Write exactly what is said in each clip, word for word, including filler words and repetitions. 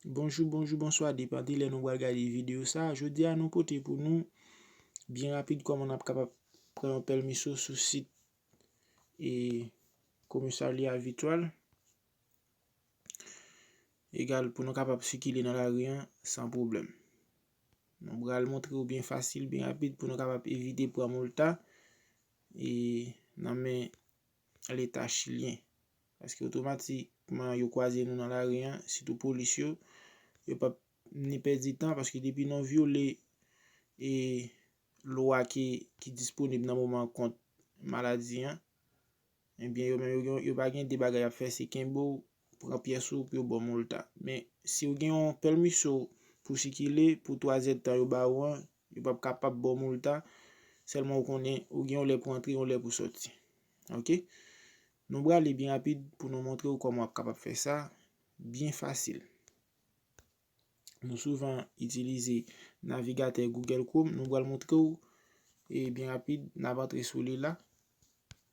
Bonjou, bonjou, bonswa, depann de lè nou pral gade videyo sa. Jodi a nou pote pou nou byen rapid kòman n ap kapab pran yon pèmiso sou sit e komisarya Vitwal. Egal pou nou kapab sikile nan lari an san pwoblèm. Nou pral montre w byen fasil, byen rapid pou nou kapab evite pran moulta e nan men leta chilyen. Paske otomatikman yo kwaze nou nan lari an, sitou polis yo, yo p ap ni pèdi tan paske depi nou vyole e lwa ki, ki disponib nan moman kont maladi an, ebyen yo menm yo, gen- yo pa gen de bagay y ap fè, se kenbe w, pran pyès ou pou yo ba w moulta. Men si w gen yon pèmiso pou sikile pou twa zèdtan yo ba ou an, yo p ap kapab ba w moulta, sèlman ou konnen ou gen yon lè pou antre, yon lè pou sòti. Oke? Nou prale byen rapid pou nou montre w kòman w ap kapab fè sa byen fasil. Nou souvan itilize navigatè Google Chrome. Nou pral montre w e byen rapid, n ap antre sou li la.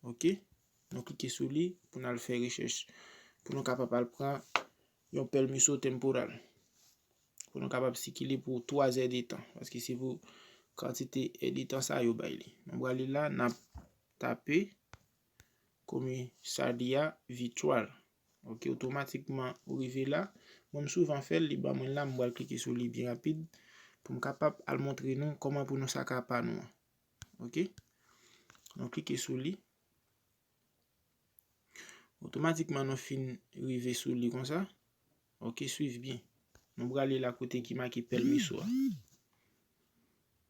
Oke? Nou klike sou li pou n al fè rechèch. Pou nou kapab al pran yon pèmiso temporal. Pou nou kapab sikile pou twa zè de tan. Paske se pou kantite è de tan sa yo bay li. Nou prale la, n ap tape komisarya Vitwal. Oke, otomatikman ou rive la. Mwen, m souvan fè l, li ban mwen la, m pral klike sou li byen rapid pou m kapab al montre nou kòman pou nou saka pa nou an. Oke? Nou klike sou li. Otomatikman nou fin rive sou li konsa. Oke, swiv byen. Nou prale la kote ki make pèmiso a.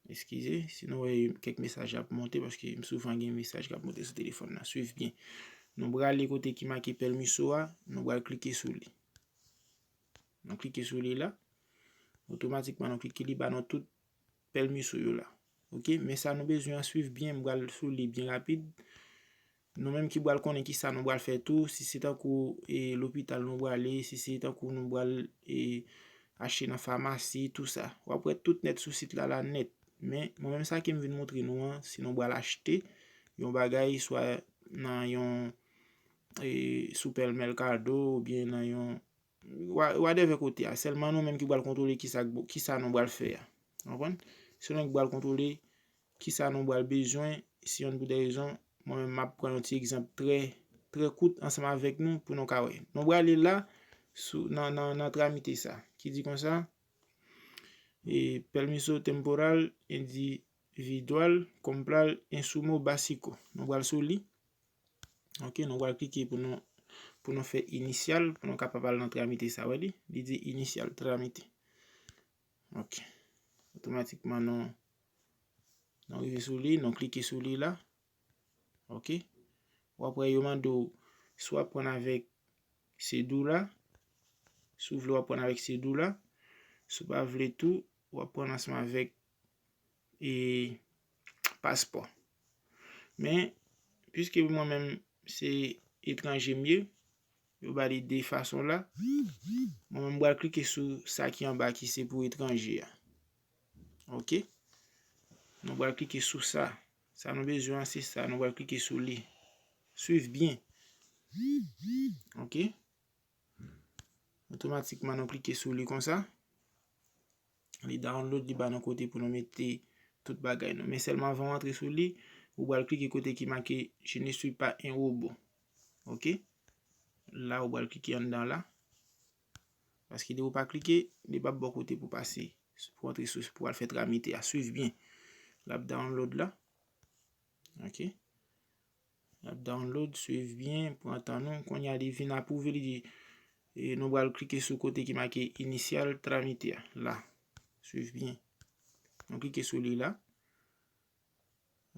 Eskize, si nou wè kèk mesaj ap monte, paske m souvan gen mesaj k ap monte sou telefòn nan. Swiv byen. Nou prale kote ki make pèmiso a, nou pral klike sou li. Nou klike sou li la. Otomatikman nou klike li ba nou tout pèmiso yo la. Oke, men sa nou bezwen an, swiv byen, m pral sou li byen rapid. Nou menm ki pral konnen kisa nou pral fè tou, si se tankou e lopital nou prale, si se tankou nou pral e achte nan famasi, tou sa. W ap wè tout nèt sou sit la la nèt. Men mwen menm sa ke m vin montre nou an, si nou pral achte yon bagay swa nan yon e sipèmèkado oubyen nan yon wa- whatever kote a. Sèlman nou menm ki pral kontwole kisa, kisa nou pral fè a. Ou konprann? Se nou ki pral kontwole kisa nou pral bezwen, si yon pou de rezon, mwen menm m ap pran yon ti egzanp trè, trè kout ansanm avèk nou pou nou ka wè. Nou prale la sou, nan, nan, nan tramite sa, ki di konsa, e, permiso temporal individual comprar insumo básico. Nou pral sou li. Oke, nou pral klike pou nou, pou nou fè inisyal, pou nou kapab al nan tramite sa, wè li? Li di inisyal, tramite. Oke. Otomatikman, nou, nou rive sou li, nou klike sou li la. Oke. W ap wè yo mande w si w ap pran avèk sedula. Si w vle, w ap pran avèk sedula. Si w pa vle tou, w ap pran ansanm avèk e paspò. Men, piske mwen menm se etranje m ye, yo ba li de fason la. Mwen menm m pral klike sou sa ki anba ki se pou etranje a. Oke? Nou pral klike sou sa. Sa nou bezwen an se sa. Nou pral klike sou li. Swiv byen. Oke? Otomatikman nou klike sou li konsa. Li download, li ba nou kote pou nou mete tout bagay nou. Men sèlman avan w antre sou li, ou pral klike kote ki make je ne suis pas un robot. Oke? La ou pral klike anndan la. Paske depi ou pa klike, li p ap ba w kote pou pase. Pou antre sou, pou al fè tramite a. Swiv byen. L ap download la. Oke? L ap download, swiv byen, pran tan nou. Kounye a li vin apwouve, li di, e, nou pral klike sou kote ki make inisyal tramite a. La. Swiv byen. Nou klike sou li la.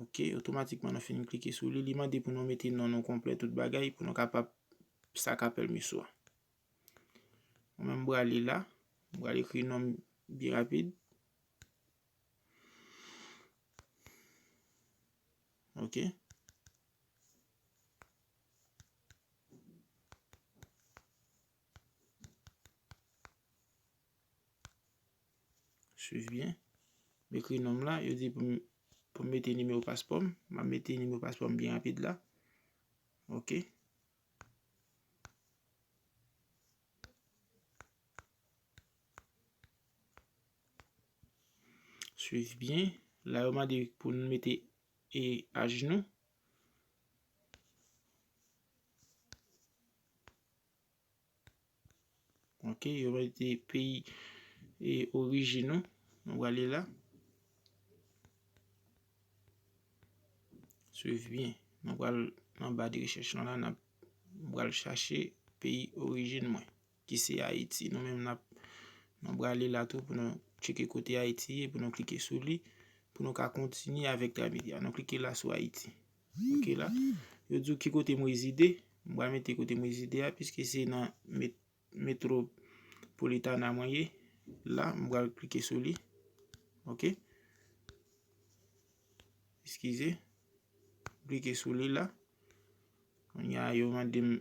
Oke, otomatikman nou fin klike sou li. Li mande pou nou mete non nou konplè, tout bagay, pou nou kapab saka pèmiso a. Mwen menm m prale la, m pral ekri non m byen rapid. Oke. Swiv byen. M ekri non m la, yo di pou m, pou m mete nimewo paspò m. M ap mete nimewo paspò m byen rapid la. Oke. Swiv byen. La, yo mande pou nou mete e, aj nou. Ok, yo mete peyi e, orijin nou. Nou prale la. Swiv byen. Nou pral anba de rechèch lan la, n ap, m pral chache peyi orijin mwen, ki se Ayiti. Nou menm, n ap, nou prale la tou pou nou tcheke kote Ayiti ye, pou nou klike sou li, pou nou ka kontinye avèk tramite a. Nou klike la sou Ayiti. Ok la. Yo di w ki kote m rezide. M pral mete kote m rezide a, piske se nan met-, metwopolitana mwen ye. La, m pral klike sou li. Ok. Eskize. Klike sou li la. Kounye a, yo mande m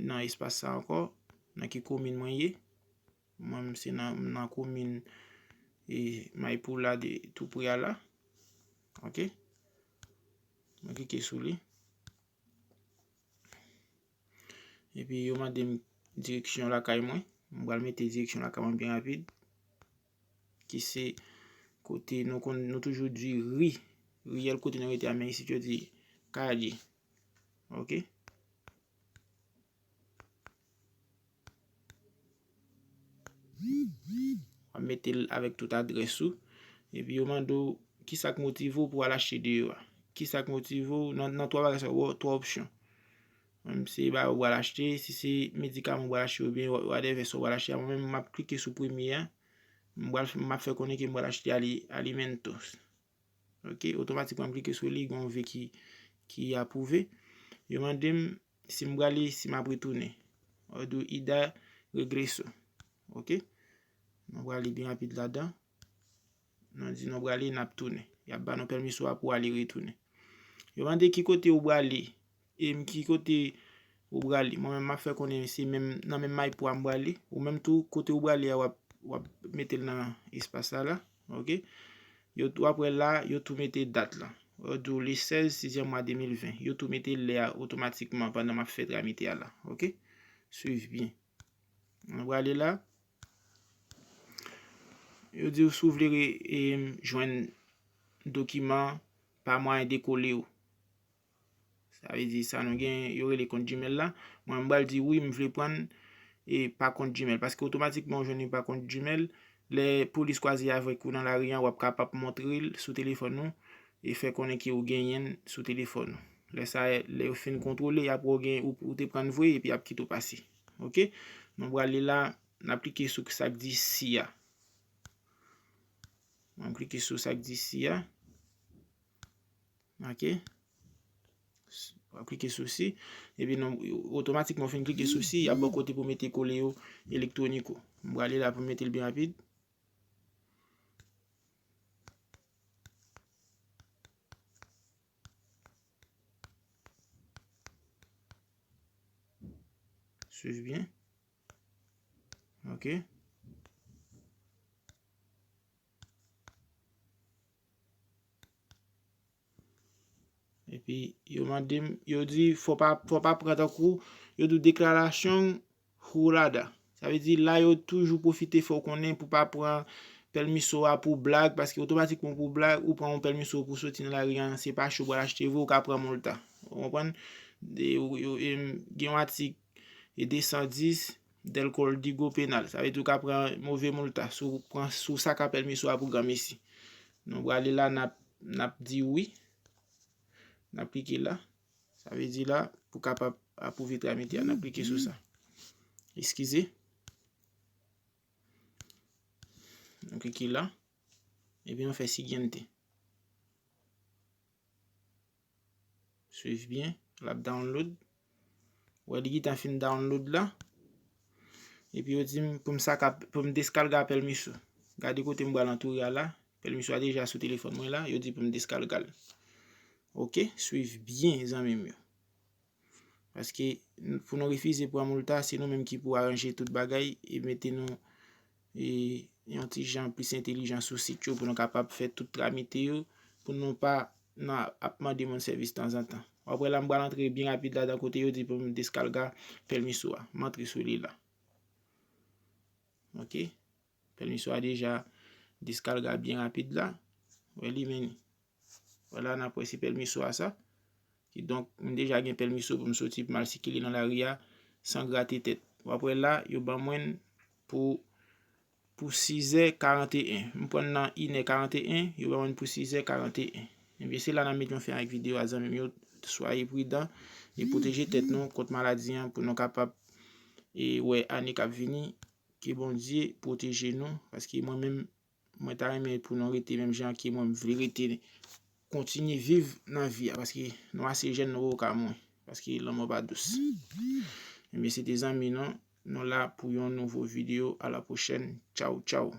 nan espas sa ankò, nan ki komin mwen ye. Mwen, m se nan, nan komin e, Maypou la, de, tou pre a la. Ok. Mwen klike sou li. Epi yo mande m direksyon lakay mwen. M pral mete direksyon lakay mwen byen rapid. Ki se kote nou konn, nou toujou di ri. Riyèl kote nou rete a, men isit yo di kalye. Ok. W ap mete l avèk tout adrès ou. Epi yo mande w ki sa k motive w pou w al achte deyò a. Ki sa k motive w nan, nan twa bagay sa yo, twa opsyon. Mwen, se bagay ou pral achte, si se medikaman ou pral achte oubyen whatever sa ou pral achte a, mwen menm m ap klike sou premye a. M pral, m ap fè konnen ke m pral achte ali-, alimentos. Ok, otomatikman m klike sou li, gen yon ve ki, ki apwouve. Yo mande m si m prale, si m ap retounen. Yo di w ida regreso. Ok. Nou prale byen rapid ladan. Nou di nou prale, n ap tounen. Y ap ba nou pèmiso a pou ale retounen. Yo mande ki kote ou prale. E m ki kote ou prale. Mwen menm, m ap fè konnen se menm, nan menm Maypou a m prale. Ou menm tou, kote ou prale a, w ap, w ap mete l nan espas la la. Ok. Yo tou, apre la, yo tou mete dat la. Yo di w le sèz, sizyèm mwa de mil ven. Yo tou mete lè a otomatikman pandan m ap fè tramite a la. Ok. Swiv byen. Nou prale la. Yo di w si w vle re-, e, jwenn dokiman pa mwayen de kole yo. Sa vle di sa nou gen, yo rele kont Gmail la. Mwen, m pral di wi, m vle pran, e, pa kont Gmail. Paske otomatikman ou jwenn li pa kont Gmail. Lè polis kwaze avèk ou nan lari a, w ap kapab montre l sou telefòn ou e fè konnen ke ou genyen l sou telefòn ou. Lè sa, lè yo fin kontwole, y ap wè w gen, ou, ou te pran vre epi y ap kite w pase. Ok? Nou prale la, n ap klike sou sa k di si a. Mwen klike sou sa k di si a. Ok. S-, w ap klike sou si. Epi non, otomatikman w fin klike sou si, y ap ba w kote pou mete kole yo elektwonik ou. M prale la pou m mete l byen rapid. Swiv byen. Ok. Epi, yo mande m, yo di, fò pa, fò pa pran tankou, yo di w deklarasyon jurada. Sa vle di, la, yo toujou pwofite fè w konnen pou pa pran pèmiso a pou blag, paske otomatikman pou blag, ou pran yon pèmiso pou soti nan lari a, se pa cho pral achte vre, ou ka pran multa. Ou konprann? De, yo, yo, em, gen yon atik e de san dis del Código Penal. Sa vle di ou ka pran move multa si w pran, si w saka pèmiso a pou granmesi. Nou prale la, n ap, n ap di wi. N ap klike la. Sa vle di la, pou kapab apwouve tramite a, n ap klike sou sa. Eskize. Nou klike la. Epi nou fè siguiente. Swiv byen, l ap download. Ou wè li gentan fin download la. Epi yo di m pou m saka, pou m deskalga pèmiso. Gade kote m pral antoure a la. Pèmiso a deja sou telefòn mwen la. Yo di pou m deskalga l. Ok, swiv byen, zanmi m yo. Paske n-, pou nou refize pran multa, se nou menm ki pou aranje tout bagay e mete nou, e, yon ti jan plis entelijan sou sit yo pou nou kapab fè tout tramite yo, pou nou pa nan ap mande moun sèvis tanzantan. Apre la, m pral antre byen rapid ladan kote yo di pou m deskalga pèmiso a. M antre sou li la. Ok. Pèmiso a deja deskalga byen rapid la. Wè li menm. Wè la, n ap wè se pèmiso a sa. Kidonk, m deja gen pèmiso pou m soti pou m al sikile nan lari a san grate tèt. W ap wè la, yo ban mwen pou, pou sizè karanteyen. M pran nan inè karanteyen, yo ban mwen pou sizè karanteyen. Ebyen, se la n ap met yon fen ak videyo a, zanmi m yo. Swaye pridan e pwoteje tèt nou kont maladi an pou nou kapab e wè ane k ap vini. Ke Bondye pwoteje nou, paske mwen menm, mwen ta renmen pou nou rete menm jan ke mwen m vle rete, kontinye viv nan vi a, paske nou ase jèn, nou poko ka mouri, paske lanmò pa dous. Ebyen, se te zanmi nou, nou la pou yon nouvo videyo. A la pwochèn. Tchaw, tchaw.